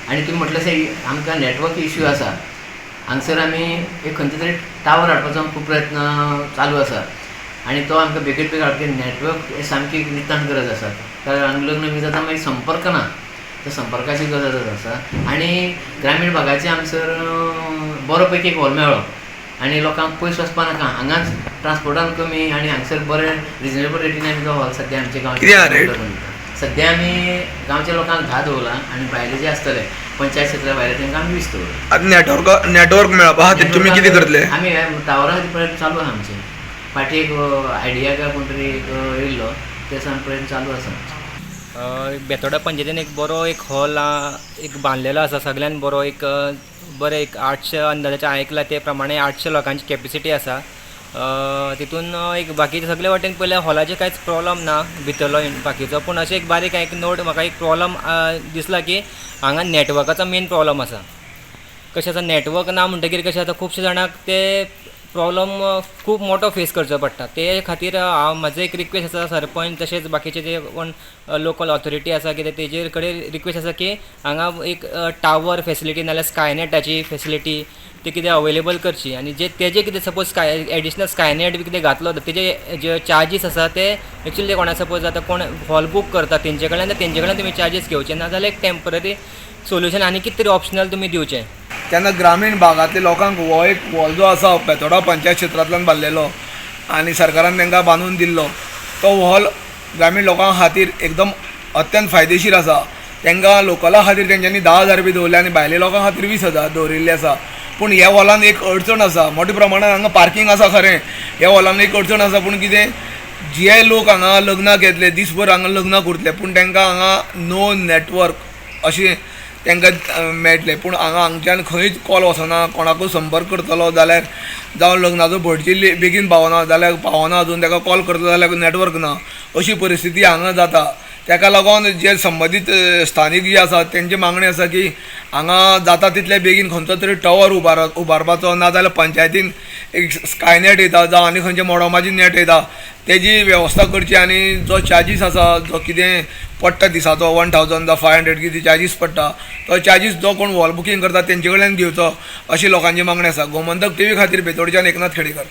आनी तुमी म्हटलें तशें आमकां नेटवर्क इश्यू आसा. हांगसर आमी एक खंयचे तरी टावर हाडपाचो खूब प्रयत्न चालू आसा आनी तो आमकां बेगीन बेगीन हाडपाक नेटवर्क हे सामकी नितांत गरज आसा. कारण हांगा लग्न बी जाता मागीर संपर्क ना, त्या संपर्काची गरज आसा. आनी ग्रामीण भागाचे हांगसर बरो पैकी एक हॉल मेळ्ळो आनी लोकांक पयस वचपा नाका, हांगाच ट्रान्सपोर्टान कमी आनी हांगसर बरें रिजनेबल रेटीन आमी तो हॉल सद्या आमच्या कितें आहा रेट? गांवच्या सद्या आमी गांवच्या लोकांक 10 दवरला आनी भायले जे आसतले पंचायत क्षेत्रा भायले तांकां आमी 20 दवरला. आतां नेटवर्क मेळपा खातीर तुमी कितें करतले? आमी टावरा खातीर प्रयत्न चालू आहा आमचे. फाटीं एक आयडिया काय कोण तरी एक येयल्लो, ते सावन प्रयत्न चालू आसा. बेतोडा पंचायतीन एक बरो एक हॉल एक बांदलेलो आसा, सगळ्यान बरो एक बरें एक 800 अंदाजाचें आयकलां ते प्रमाणे 800 लोकांची कॅपेसिटी आसा. तितून एक बाकीचे सगळे वाटेन पयल्यार हॉलाचे कांयच प्रॉब्लम ना भितरलो बाकीचो, पूण अशें एक बारीक एक नोट म्हाका एक प्रॉब्लम दिसला की हांगा नेटवर्काचो मेन प्रॉब्लम आसा. कशें आसा नेटवर्क ना म्हणटगीर कशें आतां खुबशे जाणांक ते प्रॉब्लम खूब मोटो फेस करचो पडटा. ते खातीर हांव म्हाजो एक रिक्वेस्ट आसा सरपंच तशेंच बाकीचे जे कोण लोकल ऑथॉरिटी आसा कितें तेजेर कडेन रिक्वेस्ट आसा की हांगा एक टावर फेसिलिटी नाल्यार स्कायनेटाची फेसिलिटी ती कितें अवेलेबल करची आनी जे तेजे कितें सपोज एडिशनल स्कायनेट बी कितें घातलो तेजे जे चार्जीस आसा ते एक्चुअली कोणा सपोज आतां कोण हॉल बूक करता तेंचे कडल्यान तेंचे कडल्यान तुमी चार्जीस घेवचे ना जाल्यार एक टेंपररी सोल्युशन आनी कितें तरी ऑप्शनल तुमी दिवचें. तेन्ना ग्रामीण भागांतल्या लोकांक हो एक हॉल जो आसा बेतोडा पंचायत क्षेत्रांतल्यान बांदलेलो आनी सरकारान तांकां बांदून दिल्लो तो हॉल ग्रामीण लोकां खातीर एकदम अत्यंत फायदेशीर आसा. तांकां लोकला खातीर तेंच्यांनी 10,000 रुपया दवरले आनी भायल्या लोकां खातीर 20,000 दवरिल्ले आसा. पूण ह्या हॉलान एक अडचण आसा, मोठ्या प्रमाणान हांगा पार्कींग आसा खरें, ह्या हॉलान एक अडचण आसा. पूण कितें जे लोक हांगा लग्नाक येतले दीसभर हांगा लग्नाक उरतले पूण तांकां हांगा नो नेटवर्क अशें तांकां मेळटलें. पूण हांगा हांगच्यान खंयच कॉल वचना, कोणाकूय संपर्क करतलो जाल्यार जावं लग्नाचो भटजी बेगीन पावना जाल्यार पावना अजून ताका कॉल करतलो जाल्यार नेटवर्क ना, अशी परिस्थिती हांगा जाता. ताका लागून जे संबंदीत स्थानीक जे आसा तेंची मागणी आसा की हांगा जाता तितले बेगीन खंयचो तरी टॉवर उबारपाचो, ना जाल्यार पंचायतीन एक स्कायनेट येता जावं आनी खंयचे मोडोमाची नेट येता तेजी वेवस्था करची आनी जो चार्जीस आसा जो कितें पडटा दिसाचो 1000 जावं 500 कितें चार्जीस पडटा तो चार्जीस जो कोण हॉल बुकींग करता तेंचे कडल्यान घेवचो अशी लोकांची मागणी आसा. गोमंतक टीव्ही खातीर बेतोडच्यान एकनाथ खेडेकर.